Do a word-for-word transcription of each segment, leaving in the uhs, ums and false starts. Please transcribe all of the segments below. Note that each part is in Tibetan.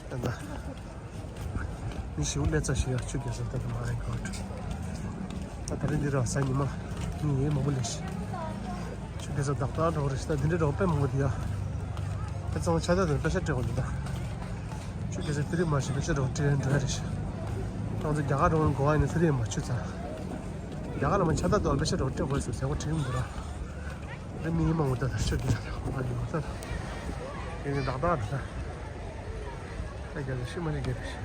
ད་ལྟ་མི་ཞིག་སླེབས་ཚར་ཞིག་ཡ། ཆུ་རྒྱག་ས། ད་ལྟ་མ་རེད་གོ། ད་ད་རིང་འདི་ར་གཟའ་ཉི་མ། མི་ཡེ་མང་པོ་སླེབས་ཤག། ཆུ་རྒྱག་ས་ཏག་ཏག་འགྲོ་གི་རེད་ཤག། ད་འདི་འདྲ་འགྲོ་དཔེ་མང་པོ་འདུག་ཡ། ད་ཚང་མ་ཆ་ད་དང་པེ་ཤ་སྤྲད་དགོས་འདུག་ད། ཆུ་རྒྱག་ས་དེ་རིང་མ་ཤི་པེ་ཤ་འགྲོ་སྤྲད་འགྲོ་ཡ་རེད་ཤག། ང་ཚོ་རྒྱ་གར་འགྲོ་གོ་བ་ཡིན་ན་དེ་རིང་མ་ཆུ་ཚ། རྒྱ་གར་ལ་མ་ཆ་ད་དང་པེ་ཤ་འགྲོ་སྤྲད་དགོས་ཟེར་ཟེར་བ་དྲན་གི་འདུག་ར། རེ་མི་མང་པོ་ད་ད་ཤོད་དེ་ད་ང་ཡོང་ད་ད། དེ་ནི་ཏག་ཏག་རེད་ད། ད་རྒྱ་ལ་ཤི་མ་ཤི་རྒྱ་རེད་ཤི།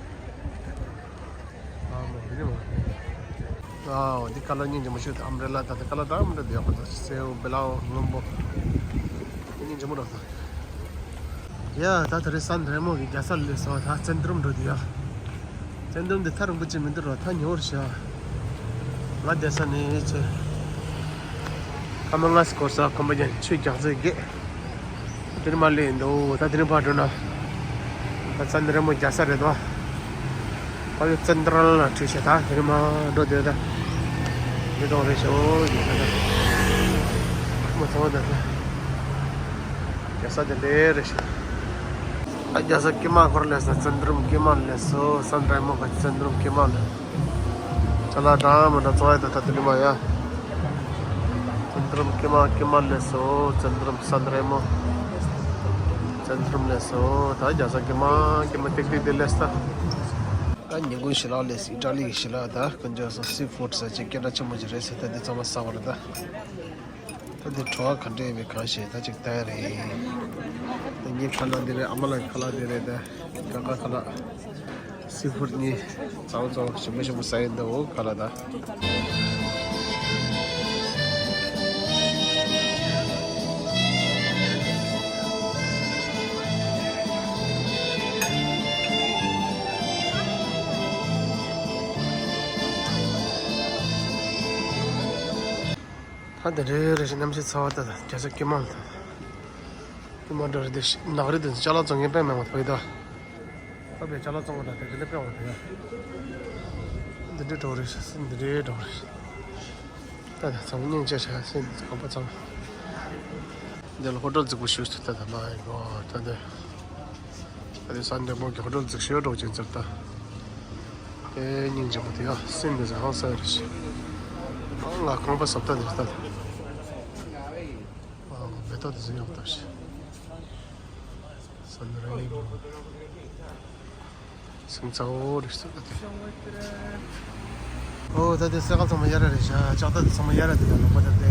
ཨ་མ་འདི་ནི་མ། ཨ་འདི་ཁ་ལག་སྙིང་རྗེ་མོ་ཤོད་དེ། ཨམ་རེ་ལ་ད་དེ་ཁ་ལག་ད་ཨམ་རེ་དེ་ཡག་པོ་ད། སེའུ་བེ་ལའོ་སྔོན་པོ། སྙིང་རྗེ་མོ་རེད་ད། ཡ་ད་ད་རེས་སན་རེ་མོ་གི་རྒྱལ་ས་སླེབས་སོང་། ད་ཙན་དན་རུམ་འགྲོ་དུས་ཡ། ཙན་དན་དེ་ཐག་རིང་པོ་ཅིག་མི་འདུག་ར། ཐག་ཉེ་བོར་བཞག། ང་བསྡད་ས་ནས་ཆེ། ཁ་མ་ང་སྐོར་ས་ཁོམ་པ་ཅན་ཆུ་རྒྱག་ཚད་བརྒྱད། དེ་རིང་མ་སླེབས་འདུག། ད་དེ་རིང་ཕར་འགྲོ་ན། ད་ཙན་དན་རི་མོ་རྒྱག་ས་རེད་དོ། ཕ་ཡུལ་ཙན་དན་ར་ལ་ཁྲིད་བྱས། ད་དེ་རིང་མ་འགྲོ་དེ་ད། མི་གཏོང་རེད་ཤག། འོ་ཡོད་ས་ད། མ་ཚང་བ་ད་ད། རྒྱལ་ས་དེ་འདྲ་རེད་ཤག། ཨ་རྒྱལ་ས་ཀི་མ་འཁོར་སླེབས་སོང་། ཙན་དན་རུམ་ཀི་མ་སླེབས་སོང་། སན་རེ་མོ་གི་ཙན་དན་རུམ་ཀི་མ་སླེབས། ཅ་ལག་འདྲ་མི་འདྲ་བཙོང་ཡ་ད་ད་དེ་ནི་མ་ཡ། ཙན་དན་རུམ་ཀི་མ་ཀི་མ་སླེབས་སོང་། ཙན་དན་རུམ་སན་རེ་མོ། ཙན་དན་རུམ་སླེབས་སོང་། ད་རྒྱལ་ས་ཀི་མ་ཀི་མ་ཏིག་ཏིག་དེ་སླེབས་ད། ད་ཉིན་གུང་ཞལ་ལག་སླེབས་སོང་། ཨི་ཊ་ལི་གི་ཞལ་ལག་ད་དཀོན་མཆོག་གསུམ། སི་ཕུཌ་ཟེར་ཅིག་སྐད་གྲགས་ཆེན་པོ་ཅིག་རེད་ཟེར། ད་འདི་ཚང་མ་ཟ་བ་རེད་ད། ད་འདི་བྲོ་བ་ག་འདྲ་ཡོད་མེད་གང་ཤེས། ད་ཅིག་ལྟ་ཡ་རེད། ད་ངའི་ཁ་ལག་འདི་རེད། ཨ་མ་ལགས་ཁ་ལག་འདི་རེད། ད་ཀ་ཀ་ཁ་ལག་སི་ཕུཌ་གཉིས་ཚང་ཚང་ཞིམ་པོ་ཞིམ་པོ་ཟ་ཡི་འདུག། ཁ་ལག་ད། ད་དེ་རེ་རེ་བཞིན་གནམ་གཤིས་ཚ་བ་ད་ད་རྒྱ་ཆ་ཀི་མ་ད། ཀི་མ་འདྲ་རེད་དེ། ནག་རིལ་དེ་ཚོ་ཅ་ལག་བཙོང་མཁན་དཔེ་མང་བ་ད་ཡོད་ད། ད་བས་ཅ་ལག་བཙོང་བ་ད་དེ་དེ་འདྲ་དཔེ་མང་བ་ད་ཡ། འདི་འདྲའི་གྲོགས་རེད་ཤག། འདི་འདྲའི་གྲོགས་རེད་ཤག། ད་ད་ཚང་མ་སྙིང་རྗེ་ཆགས་སེ་འདི་ཚོ་གོམ་པ་ཚང་། འདི་ལ་ཧོ་ཊེལ་རྫིག་པོ་ཞིག་ད་ད་མ་ཡིན་གོ་ད་འདི། ཨ་དེ་སན་རེ་མོ་གི་ཧོ་ཊེལ་རྫིག་ཤོས་འགྲོ་ཅན་ཟེར་ད། ཨེ་སྙིང་རྗེ་མོ་དེ་ཡ་སེམས་དེ་ཟ་ཧང་སང་རེད་ཤག། ཨ་ང་ཁང་པ་སོབ་ད་དེ་ད། ཨ་མེ་ཏོག་དེ་ཚོ་ཡག་ཐབས་ཤིག། སན་རེ་མོ། སེམས་ཚ་བོ་རེད་ཤག་ད་དེ། ཨོ་ད་དེ་སེ་ཀལ་ཚང་མ་གཡར་ར་རེད་ཤག། ལྕགས་རྟ་དེ་ཚང་མ་གཡར་ར་དེ་ལ་ལོག་པ་ད་དེ།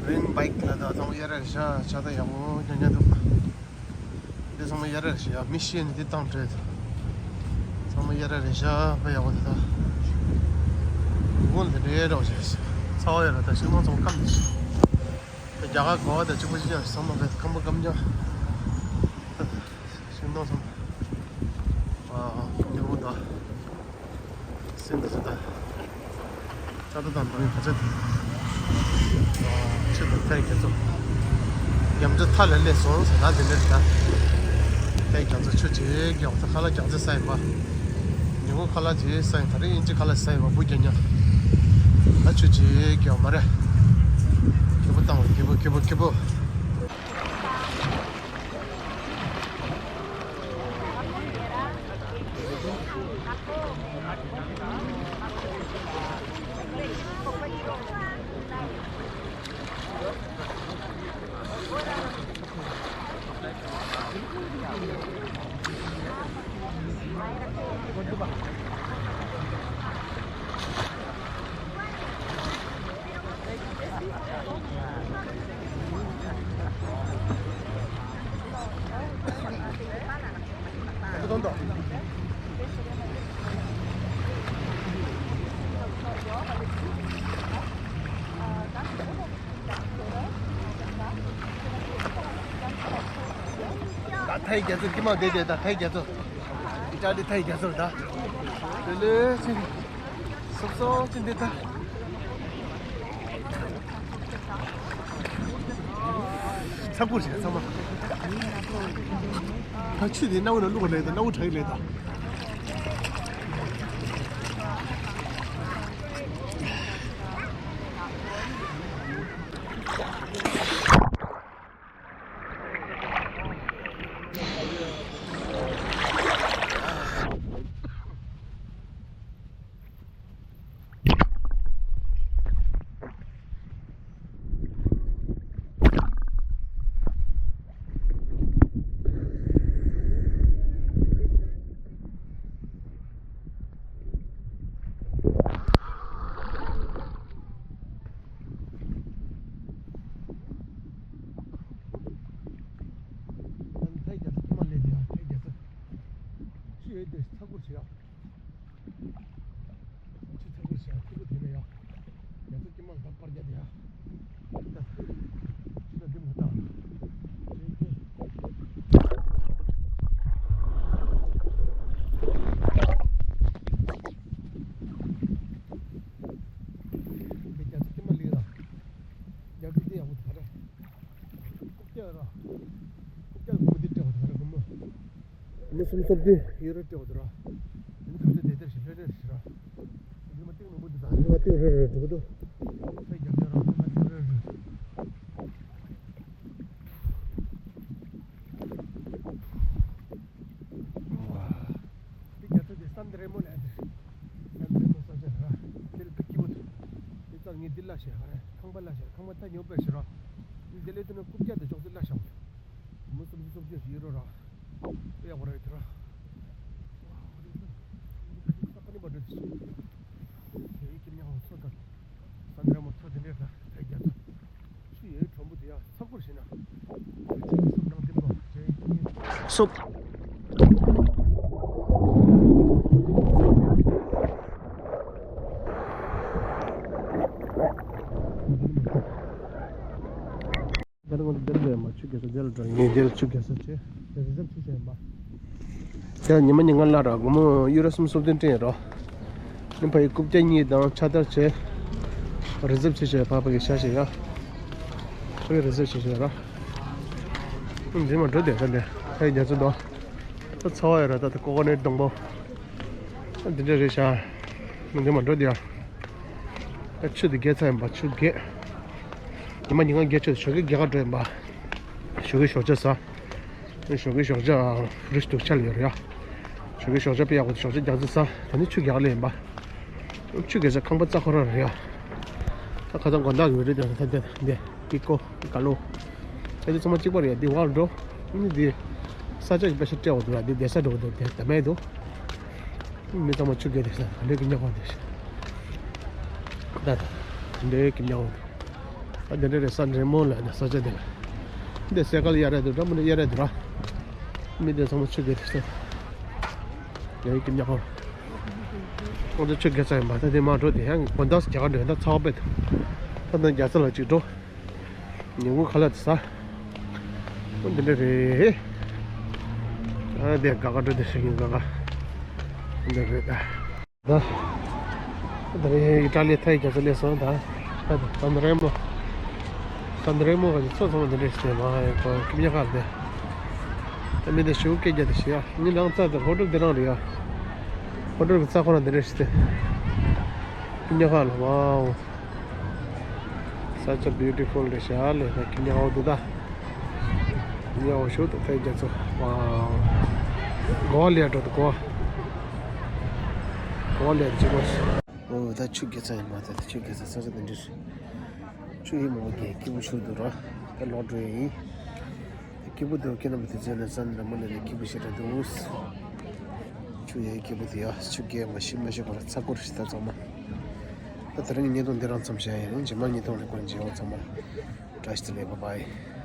རིང་བྷའིཀ་ལ་ད་ཚང་མ་གཡར་ར་རེད་ཤག། ལྕགས་རྟ་ཡག་པོ་ཉོ་ཉོ་འདུག། འདི་ཚང་མ་གཡར་ར་རེད་ཤག་ཡ། མི་ཤེས་ནི་འདི་བཏང་སྤྲད། ཚང་མ་གཡར་ར་རེད་ཤག། དཔེ་ཡག་པོ་འདུག་ད། ངོ་ལ་འདི་འདྲའི་འདྲ་བོ་ཞིག་ཚ་བ་ཡོད་ལ་ད་ཤིང་སྡོང་ཚང་མ་སྐམ་ནི་ཞིག། ད་རྒྱ་གར་གོ་བ་ད་གཅིག་པ་གཅིག་རྐྱང་ཞིག་ཚང་མ་བས་སྐམ་པོ་སྐམ་རྐྱང་། ཤིང་སྡོང་ཚང་མ། ཨ་ཨ་ཉེ་པོ་ད། སེམས་འདི་ཚོ་ད། ལྕགས་རྟ་དང་འགྲོ་ཡི་ག་ཚོད་དེ། ཨ་ཆུ་དང་ཐལ་རྒྱ་མཚོ། རྒྱ་མཚོ་མཐའ་ལ་སླེབས་སོང་ཟེར་ན་དེ་འདྲ་རེད་ད། ཐལ་རྒྱ་མཚོ་ཆུ་ཆེ་རྒྱག་ད་ཁ་ལག་རྒྱག་ཚད་ས་ཡིན་པ། ཉིན་གུང་ཁ་ལག་ཆེ་ས་ཡིན། ད་རེས་དབྱིན་ཇི་ཁ་ལག་ས་ཡིན་པ་བུ་རྒྱ་ཉ། ད་ཆུ་ཆེ་རྒྱག་མ་རེད། ཁེ་པོ་བཏང་བ་ཁེ་པོ་ཁེ་པོ་ཁེ་པོ། ད་ཐའི་རྒྱ་མཚོ་ཀི་མ་བསྡད་བསྡད། ད་ཐའི་རྒྱ་མཚོ། ཨི་ཊ་ལི་ཐའི་རྒྱ་མཚོ་ད། དེ་ལས་ཕྱིན། སོབ་སོབ་ཅིག་འདི་ད། ཚ་ཁུར་ཞིག་ཚང་མ། ད་ཆུ་དེ་སྣ་བུག་ནང་བླུགས་པ་ལས་ད་སྣ་བུག་དྲག་གི་ལས་ད། ཡོད་དེ་ཚ་ཁུར་བྱེད་ཡ། ཆུ་ཚ་ཁུར་བྱེད་ཡ། ཁྱི་པོ་དེ་ནས་ཡ། ཡ་ཚ་ཀྱི་མ་ལ་ད་པར་རྒྱ་དེ་ཡ། ད་ཆུ་ད་འདི་མ་ད། རྒྱ་ཚ་ཀྱི་མ་ལི་ར། རྒྱ་ཚ་དེ་ཡ་བུ་ད་ར། རྐུབ་བཀྱག་ར། རྐུབ་བཀྱག་གི་མུ་ཏིག་སྤྲད་པ་དང་ར་སྒོར་མོ། མུ་སུམ་སོབ་ཏི་ཡུ་རོ་སྤྲད་པ་དང་ར། དེ་ནི་ག་ཚོད་དེ་དེར་ཞིག་ལྷོད་ལྷོད་ཞིག་ར། ཉི་མ་ཏིག་ནོར་བུ་འདི་དང་ཉི་མ་ཏིག་རོ་རོ་འགྲོ་གི་འདུག་ས་རྒྱབ་ལ་ར་ཉི་མ་ཏིག་རོ་རོ། དེ་རྒྱ་ཚོ་དེ་སན་དེ་རེ་མོ་ལས་དེ། སན་དེ་རེ་མོ་ས་ཆ་ར། དེ་ལ་དེ་སྐྱིད་པོ་འདུག་དེ་ཙང་ངས་འདི་ལ་བཤད་ཧ་རེ་ཁང་པ་ལ་བཤད་ཁང་པ་ད་ཉོ་པའི་ཕྱིར་ར། འདི་ལས་དེ་ནི་རྐུབ་བཀྱག་དེ་ཅོག་ཙེ་ལ་བཞག་མུ་སུམ་སོབ་ཏི་ཡུ་རོ་ར། དཔེ་ཡག་པོ་རེད་དེ་ར། ས་ཁ་ནི་མ་འགྲོ་དེ་ཞིག་དེ་ཡི་ཀི་མྱང་ཚོ་དང་། ས་འདྲ་མོ་ཚོ་དེ་འདྲས་ད་ད་རྒྱ་ཚ། ཆུ་ཡོད་གྲོང་པོ་དེ་ཡང་ཚ་ཁུར་བྱེད་ན། ཅིང་སུབ་ནང་ལྡིང་གོ་ཅེ་ཉིན། སུབ། དེ་ལ་ང་ཚོ་དེ་ལ་མ་ཆུ་རྒྱ་ས་དེ་ལ་འགྲོ་ངེས་དེ་ལ་ཆུ་རྒྱ་ས་ཆེ་དེ་རི་ཟབ་ཆུ་ཆེ་ཡིན་པ། དེ་ལ་ཉི་མ་ཉིན་ལྔ་ལ་ར་སྒོར་མོ་ཡུ་རོ་སུམ་སུམ་སྟོན་སྤྲད་ཡིན་རོ། ནི་ཕ་ཡི་རྐུབ་བཀྱག་གཉིས་དང་ཆ་དར་བྱས། རི་ཟབ་ཆུ་ཆེ་ཕ་ཕ་གི་ཤ་ཤེ་ཡ། ཕ་གི་རི་ཟབ་ཆུ་ཆེ་ར། འདི་མ་འགྲོ་དེ་ད་འདི་ཕ་ཡི་རྒྱ་མཚོ་དང་། ད་ཚ་བ་ཡོད་ར་ད་ད་ཀོ་ཀོ་ནེ་སྡོང་པོ། འདི་འདྲ་རེད་ཤག་འདི་མ་འགྲོ་དེ་ཡ། ད་ཆུ་དེ་རྒྱས་ཚ་ཡིན་པ་ཆུ་རྒྱས། ཉི་མ་ཉིན་གང་རྒྱས་ཆུ་ཞོགས་ཀས་རྒྱ་གར་འགྲོ་ཡིན་པ། ཞོགས་ཀས་ཞོགས་ཇ་ཟ། ཞོགས་ཀས་ཞོགས་ཇ་རི་སྟུག་ཆ་ལ་ཡོད་རེད་ཡ། ཞོགས་ཀས་ཞོགས་ཇ་དཔེ་ཡག་པོ་ཞོགས་ཇ་རྒྱ་ཇ་ཟ། ད་ནི་ཆུ་རྒྱ་གར་ལ་ཡིན་པ། ཆུ་རྒྱས་ས་ཁང་པ་རྩ་ཁོ་རང་རེད་ཡ། ད་ཁ་སང་དགོང་དག་ཡོད་རེད་དེ་ད་དེ་འདི་ཀི་ཀོ་ག་ལོ། ད་དེ་ཚང་མ་གཅིག་པ་རེད་ཡ་འདི་བར་འགྲོ། ནི་འདི་ས་ཆ་གི་དཔེ་ཤ་སྤྲད་འོ་འདུག་ཡ་འདི་བསྡད་ས་འགྲོ་འདུག་དེ་ད་མེད་འདུག་མི་ཚང་མ་ཆུ་རྒྱས་དེ་ས་འདྲེ་གི་ཉག་པ་དེ་ཤ། ད་ད་འདྲེ་གི་ཉག་པ་དེ། ཨ་འདི་འདྲ་རེད་ས་འདྲེ་མོ་ལ་ནི་ས་ཆ་དེ་ལ། འདི་སེ་ཀལ་གཡར་རེད་འདུག་འདྲ་མོ་ནི་གཡར་རེད་འདུག་ར། མི་དེ་ཚང་མ་ཆུ་རྒྱས་དེ་ཤ། འདྲེ་གི་ཉག་པ། ཁོང་ཚོ་ཆུ་རྒྱས་ས་ཡིན་པ་ད་དེ་མ་འགྲོ་དེ་ཡང་དགོང་དག་རྒྱ་གར་འགྲོ་ཡིན་ད་ཚ་བ་དཔེ་འདུག་ད་ནི་རྒྱ་ས་ལ་ཅིག་འགྲོ། ཉིན་གུང་ཁ་ལག་དེ་ཟ། འོ་འདི་འདྲ་རེད། ཨ་དེ་དགའ་དགའ་འགྲོ་དེ་ཤེས་ཀྱིན་དགའ་དགའ། འདི་རེད་ད། ད་ད་རེད་ཨི་ཏྲ་ལི་ཐའི་རྒྱ་ས་སླེབས་སོང་ད། ད་ད་ད་རེད་མོ། ད་རེད་མོ་ག་ཅིག་ཚོ་ཚང་མ་འདི་འདྲ་ཞིག་མ་ཧེ་གོ་ཀི་མྱ་ཁ་ལ་དེ། ད་མི་དེ་ཞུ་སྐད་རྒྱག་དེ་ཤེས་ཡ་ནི་ལང་ཙ་དེ་ཧོ་ཏུ་འདི་རང་རེད་ཡ། ཧོ་ཏུ་གི་རྩ་ཁོ་རང་འདི་འདྲ་ཞིག་དེ། ཀི་མྱ་ཁ་ལ་ཝའོ། Such a beautiful dish. ཨ་ལེ་ད་ཁྱི་ཉག་འོ་འདི་ད། ཉག་འོ་ཞུ་ད་ཐའི་རྒྱ་མཚོ། ཝའོ། གོ་བ་ལེ་འགྲོ་ད་གོ་བ། གོ་བ་ལེ་ཅི་གོ། འོ་ད་ཆུ་རྒྱས་ས་ཡིན་མ་ད་ད་ཆུ་རྒྱས་ས་ས་ས་ད་འདིར། ཆུ་ཡིན་མོ་རྒྱས་སྐྱིད་པོ་ཆུ་འདུག་ར། ད་ལོག་འགྲོ་ཡིན། སྐྱིད་པོ་འདུག་ཁྱེད་རྣམ་པ་དེ་ཚོ་ནས་ས་འདྲ་མོ་ལས་ནས་སྐྱིད་པོ་ཞེ་དྲག་འདུག་ཆུ་ཡང་སྐྱིད་པོ་འདུག་ཡ། ཆུ་རྒྱས་མ་ཤི་མ་ཤི་བར་ཚ་སྐོར་ཞིག་ད་ཚང་མ། ད་དེ་རིང་གི་བརྙན་ཐུང་འདི་རང་མཚམས་བཞག་ཡིན། རྗེས་མ་བརྙན་ཐུང་རེ་སྐོར་མཇལ་ཡོང་། ཚང་མ་བཀྲ་ཤིས་བདེ་ལེགས། བྷའི་བྷའི།